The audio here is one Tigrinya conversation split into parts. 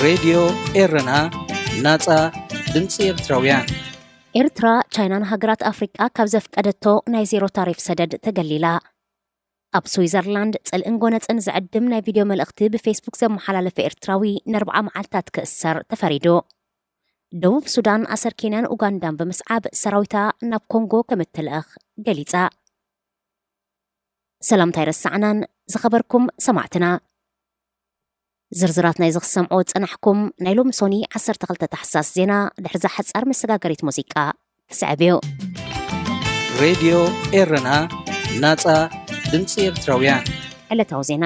ሬድዮ ኤረና፣ ናጻ ድምጺ ኤርትራውያን። ኤርትራ፣ ቻይናን ሃገራት ኣፍሪቃ ካብ ዘፍቀደቶ ናይ ዜሮ ታሪፍ ሰደድ ተገሊላ። ኣብ ስዊዘርላንድ ጽልእን ጎነጽን ዝዕድም ናይ ቪድዮ መልእኽቲ ብፌስቡክ ዘመሓላለፈ ኤርትራዊ ንኣርብዓ መዓልታት ክእሰር ተፈሪዱ። ደቡብ ሱዳን ኣሰር ኬንያን ኡጋንዳን ብምስዓብ ሰራዊታ ናብ ኮንጎ ከም እትልእኽ ገሊጻ። ሰላምታ ኣይረሳዕናን ዝኸበርኩም ሰማዕትና። ዝርዝራት ናይዚ ክሰምዑ ዝጸናሕኩም ናይ ሎሚ ሶኒ ዓሰርተ ክልተ ታሕሳስ ዜና ድሕሪ እዛ ሓጻር መሰጋገሪት ሙዚቃ ክስዕብ እዩ። ሬድዮ ኤረና፣ ናጻ ድምጺ ኤርትራውያን። ዕለታዊ ዜና።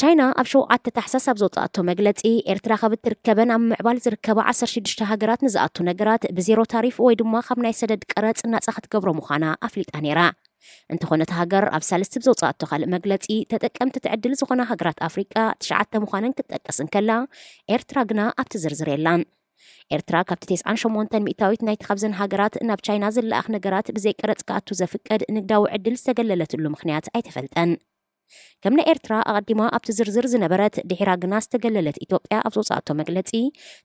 ቻይና ኣብ ሸውዓተ ታሕሳስ ኣብ ዘውፅኣቶ መግለፂ፣ ኤርትራ ካብ እትርከበን ኣብ ምዕባል ዝርከባ ዓሰርተ ሽዱሽተ ሃገራት ንዝኣቱ ነገራት ብዜሮ ታሪፍ ወይ ድማ ካብ ናይ ሰደድ ቀረፅ ናፃ ክትገብሮ ምዃና ኣፍሊጣ ነይራ። እንተኾነ፣ እታ ሃገር ኣብ ሳልስቲ ብዘውፅኣቶ ካልእ መግለፂ፣ ተጠቀምቲ እቲ ዕድል ዝኾና ሃገራት ኣፍሪቃ ትሽዓተ ምዃነን ክትጠቅስ እንከላ፣ ኤርትራ ግና ኣብቲ ዝርዝር የላን። ኤርትራ ካብቲ ተስዓን ሸሞንተን ሚእታዊት ናይቲ ካብዘን ሃገራት ናብ ቻይና ዝለኣኽ ነገራት ብዘይ ቀረጽ ክኣቱ ዘፍቀድ ንግዳዊ ዕድል ዝተገለለትሉ ምኽንያት ኣይተፈልጠን። ከም ናይ ኤርትራ ኣቐዲማ ኣብቲ ዝርዝር ዝነበረት፣ ድሒራ ግና ዝተገለለት ኢትዮጵያ ኣብ ዘውፅኣቶ መግለጺ፣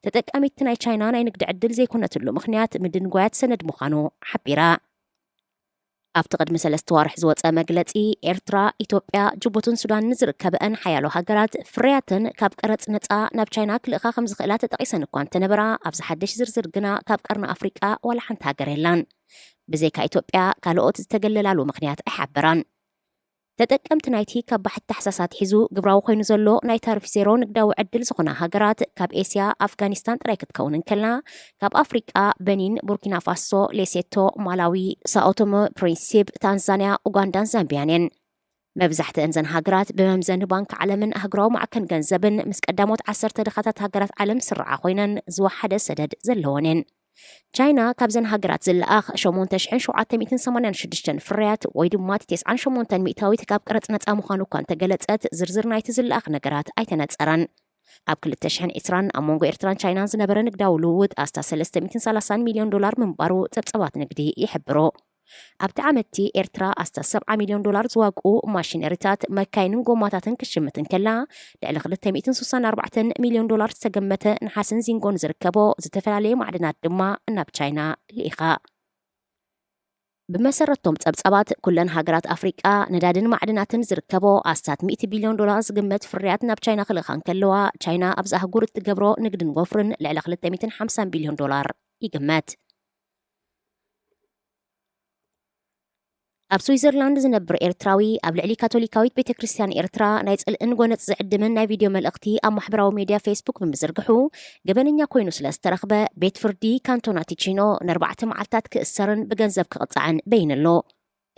ተጠቃሚት ናይ ቻይና ናይ ንግዲ ዕድል ዘይኮነትሉ ምኽንያት ምድንጓያት ሰነድ ምዃኑ ሓቢራ። ኣብቲ ቅድሚ ሰለስተ ዋርሕ ዝወጸ መግለጺ፣ ኤርትራ፣ ኢትዮጵያ፣ ጅቡትን ሱዳንን ዝርከበአን ሓያሎ ሃገራት፣ ፍርያተን ካብ ቀረጽ ነጻ ናብ ቻይና ክልእኻ ከም ዝኽእላ ተጠቒሰን እኳ እንተነበራ፣ ኣብዚ ሓድሽ ዝርዝር ግና ካብ ቀርኒ ኣፍሪቃ ዋላ ሓንቲ ሃገር የላን። ብዘይካ ኢትዮጵያ፣ ካልኦት ዝተገለላሉ ምኽንያት ኣይሓበራን። ተጠቀምቲ ናይቲ ካብ ባሕቲ ታሕሳስ ኣትሒዙ ግብራዊ ኮይኑ ዘሎ ናይ ታሪፍ ዜሮ ንግዳዊ ዕድል ዝኾና ሃገራት፣ ካብ ኤስያ ኣፍጋኒስታን ጥራይ ክትከውን እንከላ፣ ካብ ኣፍሪቃ በኒን፣ ቡርኪና ፋሶ፣ ሌሴቶ፣ ማላዊ፣ ሳኦ ቶመ ፕሪንሲፕ፣ ታንዛንያ፣ ኡጋንዳን ዛምቢያን እየን። መብዛሕትአን ዘን ሃገራት ብመምዘኒ ባንክ ዓለምን ኣህጉራዊ ማዕከን ገንዘብን ምስ ቀዳሞት ዓሰርተ ድኻታት ሃገራት ዓለም ዝስርዓ ኮይነን፣ ዝወሓደ ሰደድ ዘለወን እየን። ቻይና ካብዘን ሃገራት ዝለኣኽ ሸሞንተ ሽሕን ሸውዓተ ሚእትን ሰማንያን ሽዱሽተን ፍርያት፣ ወይ ድማ እቲ ተስዓን ሸሞንተን ሚእታዊት ካብ ቀረጽ ነጻ ምዃኑ እኳ እንተገለጸት፣ ዝርዝር ናይቲ ዝለኣኽ ነገራት ኣይተነጸረን። ኣብ ክልተ ሽሕን ዕስራን ኣብ መንጎ ኤርትራን ቻይናን ዝነበረ ንግዳዊ ልውውጥ ኣስታት ሰለስተ ሚእትን ሰላሳን ሚልዮን ዶላር ምንባሩ ጸብጸባት ንግዲ ይሕብሩ። ኣብቲ ዓመት'ቲ ኤርትራ ኣስታት ሰብዓ ሚልዮን ዶላር ዝዋግኡ ማሽነሪታት፣ መካይንን ጎማታትን ክትሽምት እንከላ፣ ልዕሊ ክልተ ሚእትን ስሳን ኣርባዕተን ሚልዮን ዶላር ዝተገመተ ነሓስን ዚንጎን ዝርከቦ ዝተፈላለየ ማዕድናት ድማ ናብ ቻይና ልኢኻ። ብመሰረቶም ጸብጻባት፣ ኩለን ሃገራት ኣፍሪቃ ነዳድን ማዕድናትን ዝርከቦ ኣስታት ሚእቲ ቢልዮን ዶላር ዝግመት ፍርያት ናብ ቻይና ክልእኻ እንከለዋ፣ ቻይና ኣብዚ ኣህጉር እትገብሮ ንግድን ወፍርን ልዕሊ ክልተ ሚእትን ሓምሳን ቢልዮን ዶላር ይግመት። ኣብ ስዊዘርላንድ ዝነብር ኤርትራዊ፣ ኣብ ልዕሊ ካቶሊካዊት ቤተ ክርስቲያን ኤርትራ ናይ ጽልእን ጎነጽ ዝዕድምን ናይ ቪድዮ መልእኽቲ ኣብ ማሕበራዊ ሜድያ ፌስቡክ ብምዝርግሑ፣ ገበነኛ ኮይኑ ስለ ዝተረኽበ፣ ቤት ፍርዲ ካንቶና ቲቺኖ ንኣርባዕተ መዓልታት ክእሰርን ብገንዘብ ክቕጻዕን በይኑ ኣሎ።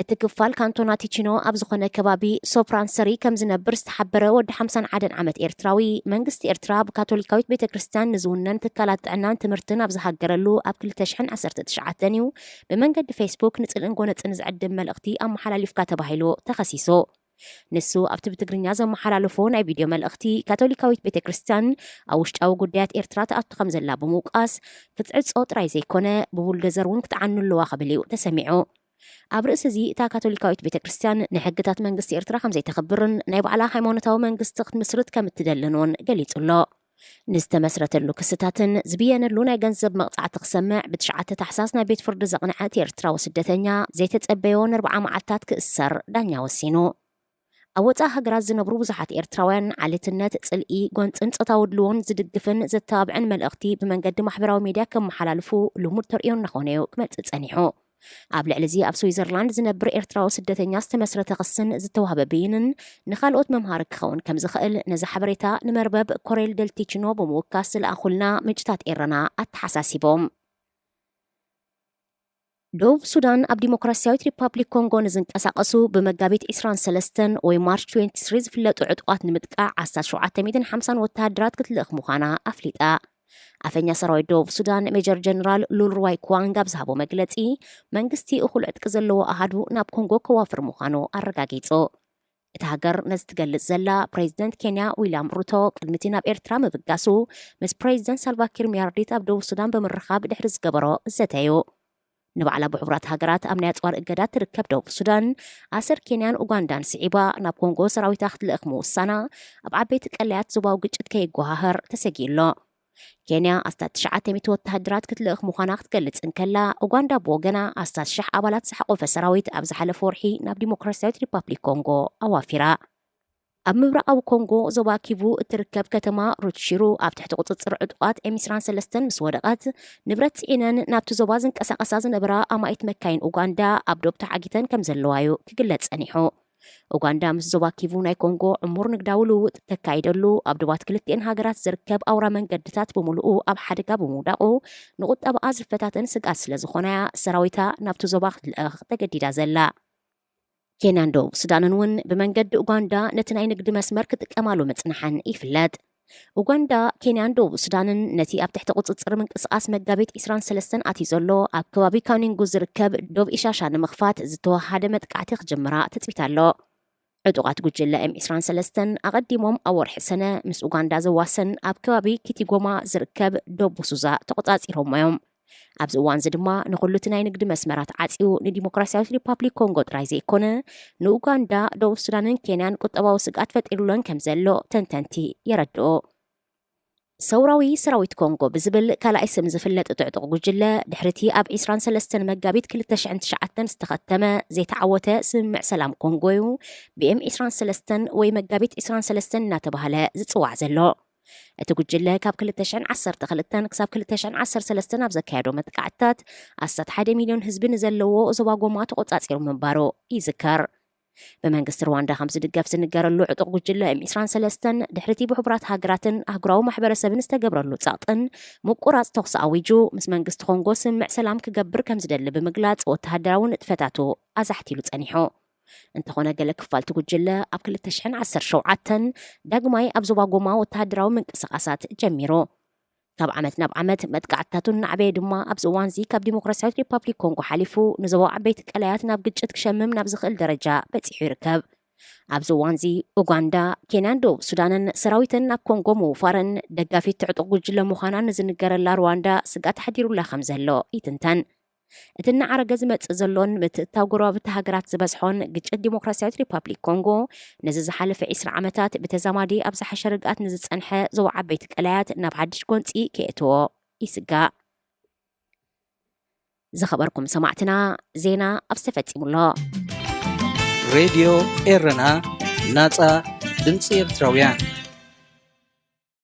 እቲ ክፋል ካንቶና ቲቺኖ ኣብ ዝኾነ ከባቢ ሶፕራንሰሪ ከም ዝነብር ዝተሓበረ ወዲ ሓምሳን ሓደን ዓመት ኤርትራዊ፣ መንግስቲ ኤርትራ ብካቶሊካዊት ቤተ ክርስቲያን ንዝውነን ትካላት ጥዕናን ትምህርትን ኣብ ዝሃገረሉ ኣብ ክልተ ሽሕን ዓሰርተ ትሽዓተን እዩ ብመንገዲ ፌስቡክ ንጽልእን ጎነጽን ዝዕድም መልእኽቲ ኣመሓላሊፍካ ተባሂሉ ተኸሲሱ። ንሱ ኣብቲ ብትግርኛ ዘመሓላለፎ ናይ ቪድዮ መልእኽቲ፣ ካቶሊካዊት ቤተ ክርስቲያን ኣብ ውሽጣዊ ጉዳያት ኤርትራ ትኣቱ ከም ዘላ ብምውቃስ፣ ክትዕጾ ጥራይ ዘይኮነ፣ ብቡልዶዘር እውን ክትዓኑ ኣለዋ ክብል እዩ ተሰሚዑ። ኣብ ርእሲ እዚ፣ እታ ካቶሊካዊት ቤተ ክርስቲያን ንሕግታት መንግስቲ ኤርትራ ከም ዘይተኽብርን ናይ ባዕላ ሃይማኖታዊ መንግስቲ ክትምስርት ከም እትደልን እውን ገሊጹ ኣሎ። ንዝተመስረተሉ ክስታትን ዝብየነሉ ናይ ገንዘብ መቕጻዕቲ ክሰምዕ፣ ብትሽዓተ ታሕሳስ ናብ ቤት ፍርዲ ዘቕንዐ እቲ ኤርትራዊ ስደተኛ፣ ዘይተጸበዮ ንኣርብዓ መዓልታት ክእሰር ዳኛ ወሲኑ። ኣብ ወጻኢ ሃገራት ዝነብሩ ብዙሓት ኤርትራውያን፣ ዓሌትነት፣ ጽልኢ፣ ጎንጽን ጾታዊ ድልዎን ዝድግፍን ዘተባብዕን መልእኽቲ ብመንገዲ ማሕበራዊ ሜድያ ከመሓላልፉ ልሙድ ተርእዮ እናኾነ እዩ ክመጽእ ጸኒሑ። ኣብ ልዕሊ እዚ፣ ኣብ ስዊዘርላንድ ዝነብር ኤርትራዊ ስደተኛ ዝተመስረተ ክስን ዝተዋህበ ብይንን ንኻልኦት መምሃሪ ክኸውን ከም ዝኽእል፣ ነዚ ሓበሬታ ንመርበብ ኮሬል ደል ቲችኖ ብምውካስ ዝለኣኹልና ምንጭታት ኤረና ኣተሓሳሲቦም። ደቡብ ሱዳን ኣብ ዲሞክራሲያዊት ሪፓብሊክ ኮንጎ ንዝንቀሳቐሱ ብመጋቢት ዕስራን ሰለስተን ወይ ማርች ትዌንቲ ስሪ ዝፍለጡ ዕጡቓት ንምጥቃዕ ኣስታት ሸውዓተ ሚእትን ሓምሳን ወተሃደራት ክትልእኽ ምዃና ኣፍሊጣ። ኣፈኛ ሰራዊት ደቡብ ሱዳን ሜጀር ጀነራል ሉል ሩዋይ ኩዋንግ ኣብ ዝሃቦ መግለጺ፣ መንግስቲ እኹል ዕጥቂ ዘለዎ ኣሃዱ ናብ ኮንጎ ከዋፍር ምዃኑ ኣረጋጊጹ። እታ ሃገር ነዚ ትገልጽ ዘላ፣ ፕሬዚደንት ኬንያ ዊልያም ሩቶ ቅድሚ እቲ ናብ ኤርትራ ምብጋሱ፣ ምስ ፕሬዚደንት ሳልቫኪር ሚያርዲት ኣብ ደቡብ ሱዳን ብምርኻብ ድሕሪ ዝገበሮ ዘተ እዩ። ንባዕላ ብሕቡራት ሃገራት ኣብ ናይ ኣፅዋር እገዳ ትርከብ ደቡብ ሱዳን፣ ኣሰር ኬንያን ኡጋንዳን ስዒባ ናብ ኮንጎ ሰራዊታ ክትልእኽ ምውሳና፣ ኣብ ዓበይቲ ቀላያት ዞባዊ ግጭት ከይጓሃህር ተሰጊኡ ኣሎ። ኬንያ ኣስታት ትሽዓተ ሚእቲ ወተሃደራት ክትልእኽ ምዃና ክትገልጽ እንከላ፣ ኡጋንዳ ብወገና ኣስታት ሽሕ ኣባላት ዝሓቖፈ ሰራዊት ኣብ ዝሓለፈ ወርሒ ናብ ዲሞክራሲያዊት ሪፓብሊክ ኮንጎ ኣዋፊራ። ኣብ ምብራቓዊ ኮንጎ ዞባ ኪቩ እትርከብ ከተማ ሩትሺሩ ኣብ ትሕቲ ቁጽጽር ዕጡቓት ኤም ዕስራን ሰለስተን ምስ ወደቐት፣ ንብረት ጽዒነን ናብቲ ዞባ ዝንቀሳቐሳ ዝነበራ ኣማኢት መካይን ኡጋንዳ ኣብ ዶብ ተዓጊተን ከም ዘለዋዩ ክግለጽ ጸኒሑ። ኡጋንዳ ምስ ዞባ ኪቩ ናይ ኮንጎ ዕሙር ንግዳዊ ልውውጥ እተካይደሉ፣ ኣብ ዶባት ክልቲኤን ሃገራት ዝርከብ ኣውራ መንገድታት ብምሉኡ ኣብ ሓደጋ ብምውዳቑ፣ ንቁጠባኣ ዝፈታተን ስግኣት ስለ ዝኾነያ፣ ሰራዊታ ናብቲ ዞባ ክትልእኽ ተገዲዳ ዘላ። ኬንያን ደቡብ ሱዳንን እውን ብመንገዲ ኡጋንዳ ነቲ ናይ ንግዲ መስመር ክጥቀማሉ ምጽንሐን ይፍለጥ። ኡጋንዳ፣ ኬንያን ደቡብ ሱዳንን ነቲ ኣብ ትሕቲ ቁጽጽር ምንቅስቓስ መጋቢት ዕስራን ሰለስተን ኣትዩ ዘሎ ኣብ ከባቢ ካኒንጉ ዝርከብ ዶብ ኢሻሻ ንምኽፋት ዝተወሃደ መጥቃዕቲ ክጅምራ ትጽቢት ኣሎ። ዕጡቓት ጉጅለ ኤም ዕስራን ሰለስተን ኣቐዲሞም ኣብ ወርሒ ሰነ ምስ ኡጋንዳ ዘዋሰን ኣብ ከባቢ ኪቲጎማ ዝርከብ ዶብ ቡሱዛ ተቖጻጺሮሞ እዮም። ኣብዚ እዋን እዚ ድማ ንኹሉ እቲ ናይ ንግዲ መስመራት ዓጽዩ ንዲሞክራሲያዊት ሪፓብሊክ ኮንጎ ጥራይ ዘይኮነ፣ ንኡጋንዳ፣ ደቡብ ሱዳንን ኬንያን ቁጠባዊ ስግኣት ፈጢሩለን ከም ዘሎ ተንተንቲ የረድኡ። ሰውራዊ ሰራዊት ኮንጎ ብዝብል ካልኣይ ስም ዝፍለጥ እቲ ዕጡቕ ጉጅለ፣ ድሕሪቲ ኣብ ዕስራን ሰለስተን መጋቢት ክልተ ሽሕን ትሽዓተን ዝተኸተመ ዘይተዓወተ ስምምዕ ሰላም ኮንጎ እዩ ብኤም ዕስራን ሰለስተን ወይ መጋቢት ዕስራን ሰለስተን እናተባህለ ዝጽዋዕ ዘሎ። እቲ ጉጅለ ካብ ክልተ ሽሕን ዓሰርተ ክልተን ክሳብ ክልተ ሽሕን ዓሰርተ ሰለስተን ኣብ ዘካየዶ መጥቃዕትታት፣ ኣስታት ሓደ ሚልዮን ህዝቢ ንዘለዎ ዞባ ጎማ ተቖጻጺሩ ምንባሩ ይዝከር። ብመንግስቲ ሩዋንዳ ከም ዝድገፍ ዝንገረሉ ዕጡቕ ጉጅለ ኤም ዕስራን ሰለስተን፣ ድሕሪቲ ብሕቡራት ሃገራትን ኣህጉራዊ ማሕበረሰብን ዝተገብረሉ ጸቕጥን ምቁራጽ ተኹሲ ኣዊጁ፣ ምስ መንግስቲ ኮንጎ ስምምዕ ሰላም ክገብር ከም ዝደሊ ብምግላጽ፣ ወተሃደራዊ ንጥፈታቱ ኣዛሕቲሉ ጸኒሑ። እንተኾነ፣ ገለ ክፋልቲ ጉጅለ ኣብ ክልተ ሽሕን ዓሰርተ ሸውዓተን ዳግማይ ኣብ ዞባ ጎማ ወተሃደራዊ ምንቅስቓሳት ጀሚሩ። ካብ ዓመት ናብ ዓመት መጥቃዕትታቱ እናዓበየ ድማ፣ ኣብዚ እዋንዚ ካብ ዲሞክራሲያዊት ሪፓብሊክ ኮንጎ ሓሊፉ ንዞባዊ ዓበይቲ ቀላያት ናብ ግጭት ክሸምም ናብ ዝኽእል ደረጃ በጺሑ ይርከብ። ኣብዚ እዋንዚ ኡጋንዳ፣ ኬንያን ደቡብ ሱዳንን ሰራዊተን ናብ ኮንጎ ምውፋረን፣ ደጋፊት ዕጡቕ ጉጅለ ምዃና ንዝንገረላ ሩዋንዳ ስግኣት ሓዲሩላ ከም ዘሎ ይትንተን። እቲ እናዓረገ ዝመጽእ ዘሎን ምትእትታው ጎረባብቲ ሃገራት ዝበዝሖን ግጭት ዲሞክራሲያዊት ሪፓብሊክ ኮንጎ፣ ነዚ ዝሓለፈ ዕስራ ዓመታት ብተዛማዲ ኣብ ዝሓሸ ርግኣት ንዝጸንሐ ዞባ ዓበይቲ ቀላያት ናብ ሓድሽ ጎንጺ ከየእትዎ ይስጋእ። ዝኸበርኩም ሰማዕትና፣ ዜና ኣብዚ ተፈጺሙ ኣሎ። ሬድዮ ኤረና፣ ናጻ ድምጺ ኤርትራውያን።